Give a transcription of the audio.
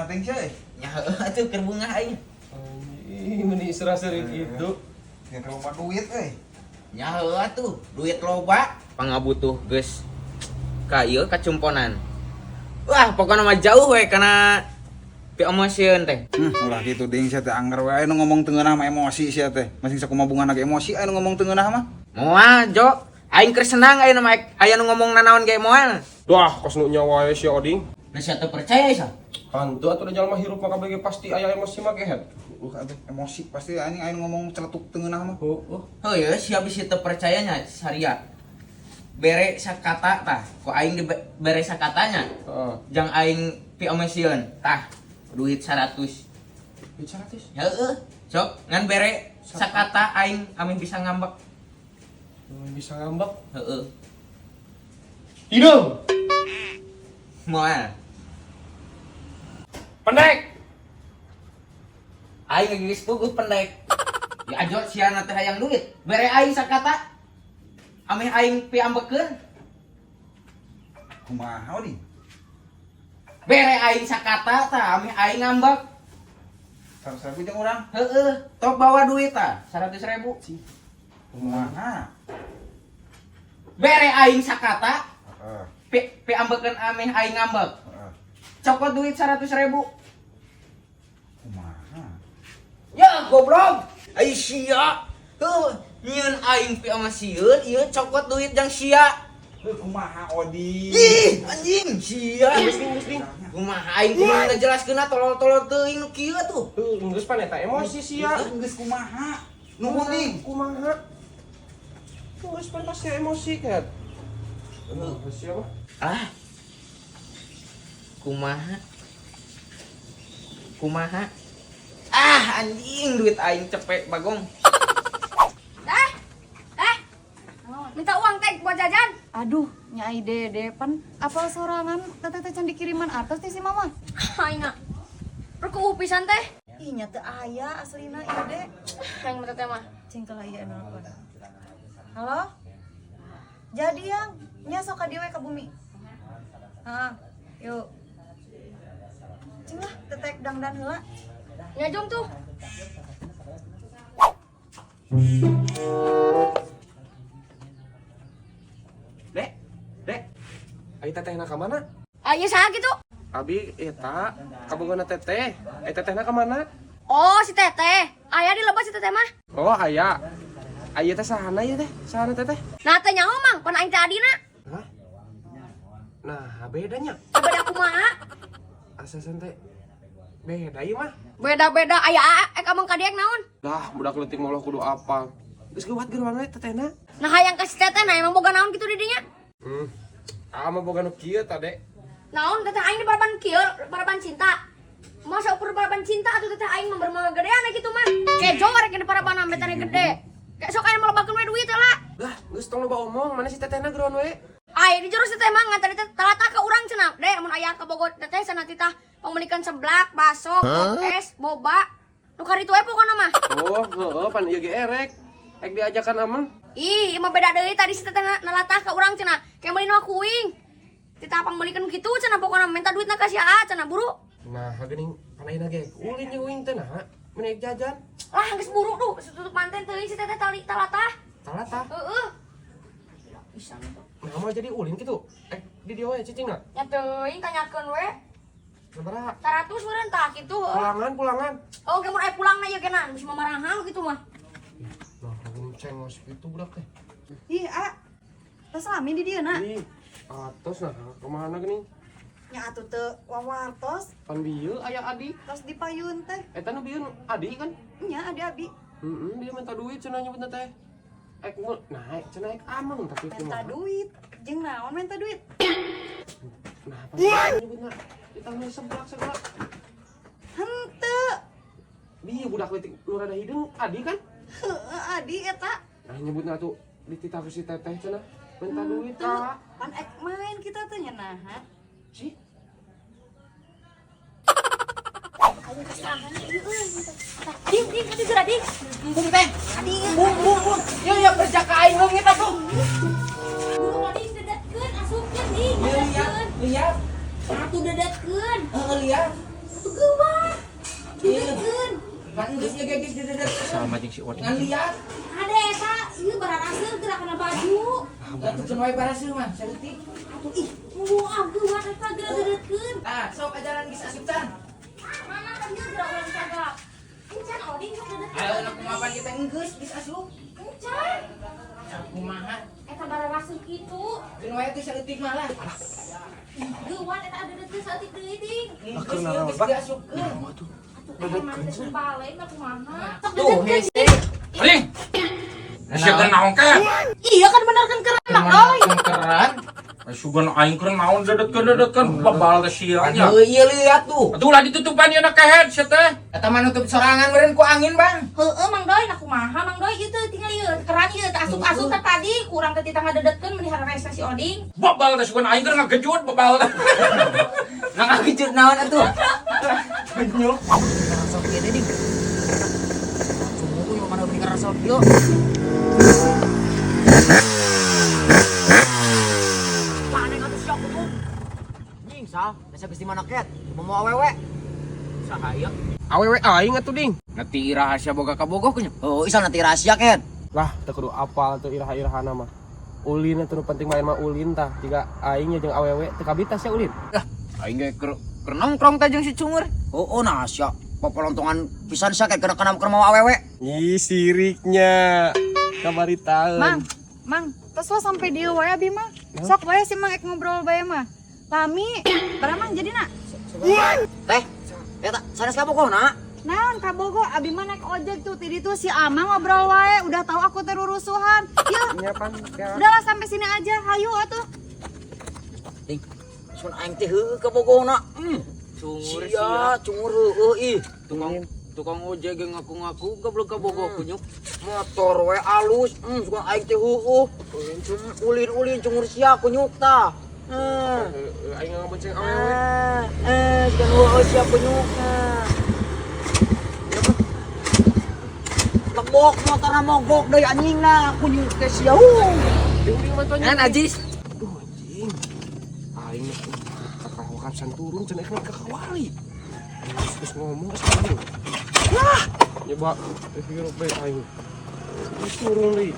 teh sih. Nya heueuh atuh keur bungah aing. Ih, meni serah-seri gitu. Ya kalau loba duit euy. Nya heueuh atuh, duit loba. Pangabutuh geus ka ieu kacumponan. Wah, pokokna mah jauh we kana piemosieun teh. Ulah kitu ding sia teh angger we anu ngomong teu ngeunah mah emosi sia teh. Masing sakumaha bungahna ge emosi anu ngomong teu ngeunah mah. Moal, Jo. Aing keur senang aya nu mah aya nu ngomong nanaon ge moal. Wah, kos nu nyawa we si Oding. Nah, sia teu percaya sia. Hantu atuh da jalma hirup mah kabeh ge pasti aya emosi mah gehet. Atuh emosi pasti anjing anu ngomong celetuk teu ngeunah mah. Heuh. Oh ya, sia bisi teu percaya nya saria. Bere sakata tah, ku aing dibere sakatanya. Heeh. Jang aing piemosieun. Tah, duit 100. Duit 100. Heeh, sok ngan bere sakata aing ameh bisa ngambek. Bisa ngambek. Heeh. Hidung. Moal. Pendek. Aing geus puguh pendek. Ya ajo sia teh hayang duit. Bere aing sakata. Ameh aing piambekeun. Kumaha Oding? Bere aing sakata tah ameh aing ngambek. 100.000 jeung urang. Heeh, tok bawa duit tah 100.000. Kumaha? Bere aing sakata, Heeh. Piambekeun ameh aing ngambek. Heeh. Cokot duit 100.000. Kumaha? Ya goblok. Ai sia. Heuh, nyieun aing piamosieun ieu cokot duit jang sia. Heuh kumaha Oding? Ih, anjing sia. Geus ding, geus ding. Kumaha aing kumaha ngajelaskeunna tolol-tolol teuing nu kieu tuh. Heuh, geus pan eta emosi sia. Geus kumaha? Nuhun ding. Kumaha? Geus pan pasti emosi ket. Heuh, sia mah. Ah. Kumaha? Kumaha? Ah, anjing duit aing cepet bagong. Eh, eh, minta uang teh buat jajan. Aduh, Nyai Dede pan apal sorangan teteh teh can dikiriman artos ti si mama. Aing ah. Rek pisan teh. Ih nya teu aya aslina ieu De. Aing mah teteh mah. Cing kelah ieu nelpon. Halo? Jadi yang nya sok ka dieu we ka bumi. Heeh, yuk. Cing lah teteh dangdan heula. Nya jom tuh. Dek, Dek. Ai tetehna ka mana? Aya saha gitu? Abi eta kabungana teteh. Ai tetehna ka mana? Oh, si teteh. Aya di lebet si teteh mah. Oh, aya. Aya teh sahana ieu teh? Sahana teteh? Nah, teh nyaho mang, pan aing teh adina. Hah? Nah, bedanya. Beda kumaha? Asasan teh beda ieu mah. Beda-beda aya aa ek amang ka dieu naon? Lah, budak leutik mah kudu apal. Geus geuwat geureuan we tetehna. Nah, hayang ka si teteh nah emang boga naon kitu di dinya? Ah mah boga nu kieu ta, Dek. Naon teteh aing di baraban kieu, baraban cinta. Masa ukur baraban cinta atuh teteh aing mah bermah gedean gitu mah. Kejo rek di paraban betane gede. Kayak sok aya malobakeun we duit lah. Lah, geus tong loba omong, mana si tetehna geureuan we? Ay, di jero si teteh mah ngan tadi teh talata ka urang cenah. Dek, mun aya ka Bogor teteh cenah titah pangmeulikeun seblak, baso, es, boba. Nu karitu we pokona mah. Oh, heeh, pan ieu ge erek. Ek diajakan ameng. Ih, ieu mah beda deui tadi si teteh nalatah ka urang cenah. Kayak meuli nu kuing. Titah pangmeulikeun kitu cenah pokona minta duitna ka si Aa cenah buru. Nah, geuning pan ayeuna ge ulin jeung uing teh nah. Mun ek jajan. Lah geus buru duh, tutup manten teuing si teteh tali talatah. Talatah. Heeh. Pisan tuh. Nah, mau jadi ulin kitu. Di dieu we cicingna. Nya teuing tanyakeun we. Sabaraha? 100 meureun tah kitu heuh. Pulangan, pulangan. Oh, ge mun aya pulangna ieu geuna bisa mamarahan kitu mah. Nah, geuning cengos kitu budak teh. Ih, a. Tos lami di dieu na. Ih, atos nah kemana geuning? Nya atuh teu wawartos, Pan bieu aya adi. tos di payun teh. Eta nu bieu adi kan? Nya adi abi. Heeh, dia minta duit cenah nyebutna teh. Ek mun naik cenah ek ameng tapi Minta kumaha? duit. Jeung naon minta duit? Nah, pas nyebutna ditambah seblak segala. Henteu. Bieu budak leutik nu rada hideung adi kan? Heueuh adi eta. Nah, nyebutna tuh dititah ku si teteh cenah minta duit Henteu. ka. Pan ek main kita teh nya naha. Si, Aing kesalahan ieu euy. Ding, ding, atuh geura ding. Embung teh. Embung, embung, embung. Yeuh, yeuh kerja ka aing leungit atuh. Buru ding dedetkeun, asupkeun ding, Lihat, dedetkeun. lihat. Atuh dedetkeun. Heeh, lihat. Atuh Geus ieu ge geus didedetkeun. Sama jeung si Oding. Ngan liat. Ada eta ieu bararaseuh geura kana baju. Atuh cenah wae baraseuh mah saeutik. Atuh ih, tunggu ah geuwat eta geura dedetkeun. Tah, sok ajaran geus asup can. Mana kan ieu geura urang cagak. Encan Oding sok dedetkeun. Ayo na kumaha kita geus geus asup. Encan. Kumaha? Eta bararaseuh kitu. Keun wae teh saeutik mah lah. Geuwat eta dedetkeun saeutik deui ding. Geus ieu geus diasupkeun. Atuh eta mah teh balik mah kumaha. Sok Tuh, dedetkeun hese. sih. Oding. Sia teh naon ke? Iya kan bener kan keren Mang Doi. Keran. Sugan aing keur naon dedetkeun babal teh sia nya. Aduh, iya lihat tuh. Atuh ulah ditutupan ieu na kehed sia teh. Eta mah nutup sorangan meureun ku angin, Bang. Heeh Mang Doi, nah kumaha Mang Doi ieu teh tinggal ieu keran ieu teh asup-asup teh tadi kurang teh titah ngadedetkeun meuni hararese si Oding. Babal teh sugan aing keur ngagejut babal teh. Nah, ngagejut naon atuh? Benyuk. Sok ieu teh ding. Cungu mana beli karasok ieu. Paneng atuh syok kudu. Nying sal, biasa geus di mana ket? Mau awewe. Saha ieu? Awewe aing atuh ding. Ngerti rahasia boga kabogoh kunya. Oh, isa nanti rahasia ket. Lah, teu kudu apal tuh iraha-irahana mah. Ulin atuh nu penting main mah ulin tah. Jika aing jeung awewe teu kabita sia ulin. Aing ge keur keur nongkrong teh jeung si Cungur. Oh, nah sia popolontongan pisan sia ket kana kana keur mau awewe. Ih, siriknya. Kamari taeun. Mang, Mang, tos lah sampai dieu wae abi mah. Sok wae si Mang ek ngobrol bae mah. Lami, Mang jadi nak. Teh, eta sanes kabogoh na. Naon kabogo abi mah naik ojek tuh tadi tuh si Amang ngobrol wae, udah tahu aku terurusuhan. Yuk, Nya pan. Ya. udahlah sampai sini aja. Hayu atuh. Ding, sun aing teh heueuh kabogohna. Cungur Sia, cungur heueuh ih. Tukang tukang ojek ge ngaku-ngaku goblok kabogoh kunyuk. Motor we alus, suka aing teh heueuh. Ulin-ulin cungur sia kunyuk tah. Aing ngabonceng awewe. Suka heueuh sia kunyuk. Lebok motorna mogok deui anjing nah kunyuk teh sia. Ding mah tuh. Ngan Ajis. Aduh anjing. Aing mah kakawakan san turun cenah naik ka kawali. Terus ngomong geus anjing. Lah, nyoba hirup bae aing. Terus turun deui.